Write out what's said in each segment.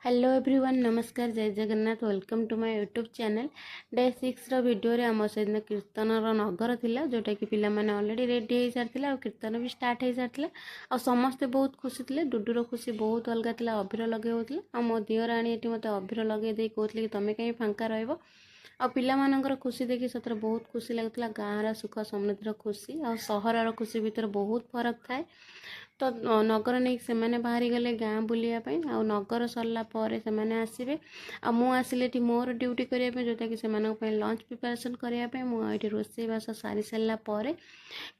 Hello everyone, ନମସ୍କାର, ଜୟ Jagannath. Welcome to my YouTube channel. Day 6ର ଭିଡ଼ିଓରେ ଆମର ସେଦିନ କୀର୍ତ୍ତନର ନଗର ଥିଲା, ଯେଉଁଟାକି ପିଲାମାନେ ଅଲରେଡ଼ି ରେଡ଼ି ହେଇସାରିଥିଲେ ଆଉ କୀର୍ତ୍ତନ ବି ଷ୍ଟାର୍ଟ ହେଇସାରିଥିଲା ଆଉ ସମସ୍ତେ ବହୁତ ଖୁସି ଥିଲେ। ଡୁଡୁର ଖୁସି ବହୁତ ଅଲଗା ଥିଲା, ଅଭିର ଲଗେଇ ହେଉଥିଲା ଆଉ ମୋ ଦିଅରାଣୀ ଏଠି ମୋତେ ଅଭିର ଲଗେଇ ଦେଇ କହୁଥିଲେ କି ତୁମେ କାହିଁ ଫାଙ୍କା ରହିବ। ଆଉ ପିଲାମାନଙ୍କର ଖୁସି ଦେଖି ସତରେ ବହୁତ ଖୁସି ଲାଗୁଥିଲା। ଗାଁର ସୁଖ ସମୃଦ୍ଧିର ଖୁସି ଆଉ ସହରର ଖୁସି ଭିତରେ ବହୁତ ଫରକ ଥାଏ। ତ ନଗର ନେଇକି ସେମାନେ ବାହାରିଗଲେ ଗାଁ ବୁଲିବା ପାଇଁ ଆଉ ନଗର ସରିଲା ପରେ ସେମାନେ ଆସିବେ ଆଉ ମୁଁ ଆସିଲି ଏଠି ମୋର ଡ୍ୟୁଟି କରିବା ପାଇଁ, ଯେଉଁଟାକି ସେମାନଙ୍କ ପାଇଁ ଲଞ୍ଚ ପ୍ରିପାରେସନ୍ କରିବା ପାଇଁ। ମୁଁ ଏଇଠି ରୋଷେଇବାସ ସାରି ସାରିଲା ପରେ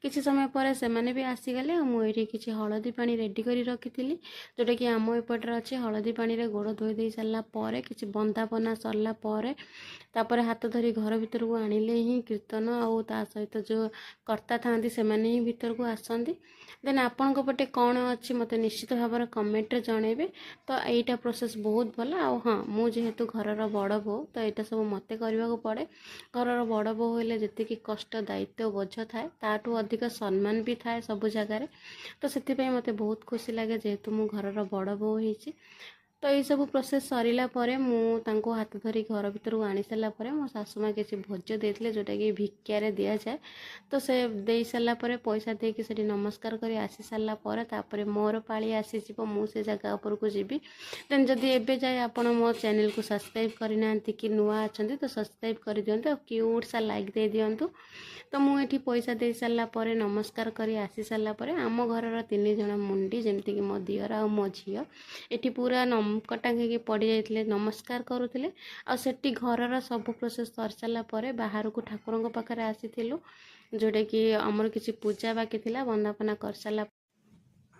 କିଛି ସମୟ ପରେ ସେମାନେ ବି ଆସିଗଲେ ଆଉ ମୁଁ ଏଇଠି କିଛି ହଳଦୀ ପାଣି ରେଡ଼ି କରି ରଖିଥିଲି, ଯେଉଁଟାକି ଆମ ଏପଟରେ ଅଛି। ହଳଦୀ ପାଣିରେ ଗୋଡ଼ ଧୋଇ ଦେଇ ସାରିଲା ପରେ, କିଛି ବନ୍ଦାପନା ସରିଲା ପରେ, ତାପରେ ହାତ ଧରି ଘର ଭିତରକୁ ଆଣିଲେ ହିଁ କୀର୍ତ୍ତନ ଆଉ ତା ସହିତ ଯେଉଁ କର୍ତ୍ତା ଥାଆନ୍ତି ସେମାନେ ହିଁ ଭିତରକୁ ଆସନ୍ତି। ଦେନ୍ ଆପଣଙ୍କ ପଟେ କ'ଣ ଅଛି, ମୋତେ ନିଶ୍ଚିତ ଭାବରେ କମେଣ୍ଟରେ ଜଣାଇବେ। ତ ଏଇଟା ପ୍ରୋସେସ୍ ବହୁତ ଭଲ। ଆଉ ହଁ, ମୁଁ ଯେହେତୁ ଘରର ବଡ଼ ବୋହୂ, ତ ଏଇଟା ସବୁ ମୋତେ କରିବାକୁ ପଡ଼େ। ଘରର ବଡ଼ ବୋହୂ ହେଲେ ଯେତିକି କଷ୍ଟ, ଦାୟିତ୍ୱ, ବୋଝ ଥାଏ, ତାଠୁ ଅଧିକ ସମ୍ମାନ ବି ଥାଏ ସବୁ ଜାଗାରେ। ତ ସେଥିପାଇଁ ମୋତେ ବହୁତ ଖୁସି ଲାଗେ ଯେହେତୁ ମୁଁ ଘରର ବଡ଼ ବୋହୂ ହେଇଛି। ତ ଏଇସବୁ ପ୍ରୋସେସ୍ ସରିଲା ପରେ ମୁଁ ତାଙ୍କୁ ହାତ ଧରି ଘର ଭିତରକୁ ଆଣି ସାରିଲା ପରେ ମୋ ଶାଶୁ ମା କିଛି ଭୋଜ ଦେଇଥିଲେ, ଯେଉଁଟାକି ଭିକ୍ଷାରେ ଦିଆଯାଏ। ତ ସେ ଦେଇ ସାରିଲା ପରେ, ପଇସା ଦେଇକି ସେଠି ନମସ୍କାର କରି ଆସି ସାରିଲା ପରେ, ତାପରେ ମୋର ପାଳି ଆସିଯିବ, ମୁଁ ସେ ଜାଗା ଉପରକୁ ଯିବି। ଦେନ୍ ଯଦି ଏବେ ଯାଏ ଆପଣ ମୋ ଚ୍ୟାନେଲକୁ ସବସ୍କ୍ରାଇବ୍ କରିନାହାନ୍ତି କି ନୂଆ ଅଛନ୍ତି, ତ ସବସ୍କ୍ରାଇବ୍ କରିଦିଅନ୍ତୁ ଆଉ କ୍ୟୁଟ୍ ସା ଲାଇକ୍ ଦେଇଦିଅନ୍ତୁ। ତ ମୁଁ ଏଠି ପଇସା ଦେଇ ସାରିଲା ପରେ, ନମସ୍କାର କରି ଆସି ସାରିଲା ପରେ, ଆମ ଘରର ତିନି ଜଣ ମୁଣ୍ଡି, ଯେମିତିକି ମୋ ଦିଅର ଆଉ ମୋ ଝିଅ, ଏଠି ପୁରା କଟାଙ୍ଗ ହେଇକି ପଡ଼ିଯାଇଥିଲେ, ନମସ୍କାର କରୁଥିଲେ। ଆଉ ସେଠି ଘରର ସବୁ ପ୍ରୋସେସ୍ ସରିସାରିଲା ପରେ ବାହାରକୁ ଠାକୁରଙ୍କ ପାଖରେ ଆସିଥିଲୁ, ଯେଉଁଟାକି ଆମର କିଛି ପୂଜା ବାକି ଥିଲା। ବନ୍ଦାପନା କରିସାରିଲା,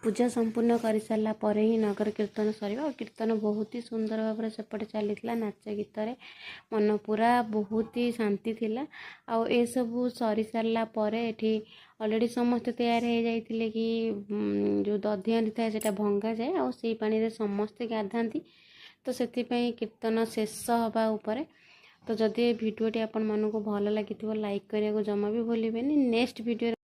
ପୂଜା ସମ୍ପୂର୍ଣ୍ଣ କରିସାରିଲା ପରେ ହିଁ ନଗର କୀର୍ତ୍ତନ ସରିବ। ଆଉ କୀର୍ତ୍ତନ ବହୁତ ହି ସୁନ୍ଦର ଭାବରେ ସେପଟେ ଚାଲିଥିଲା, ନାଚ ଗୀତରେ ମନ ପୁରା ବହୁତ ହି ଶାନ୍ତି ଥିଲା। ଆଉ ଏସବୁ ସରିସାରିଲା ପରେ ଏଠି ଅଲରେଡ଼ି ସମସ୍ତେ ତିଆରି ହେଇଯାଇଥିଲେ କି ଯେଉଁ ଦଧିହାଣ୍ଡି ଥାଏ ସେଇଟା ଭଙ୍ଗାଯାଏ ଆଉ ସେଇ ପାଣିରେ ସମସ୍ତେ ଗାଧାନ୍ତି। ତ ସେଥିପାଇଁ କୀର୍ତ୍ତନ ଶେଷ ହେବା ଉପରେ। ତ ଯଦି ଏ ଭିଡ଼ିଓଟି ଆପଣମାନଙ୍କୁ ଭଲ ଲାଗିଥିବ, ଲାଇକ୍ କରିବାକୁ ଜମା ବି ଭୁଲିବେନି। Next video.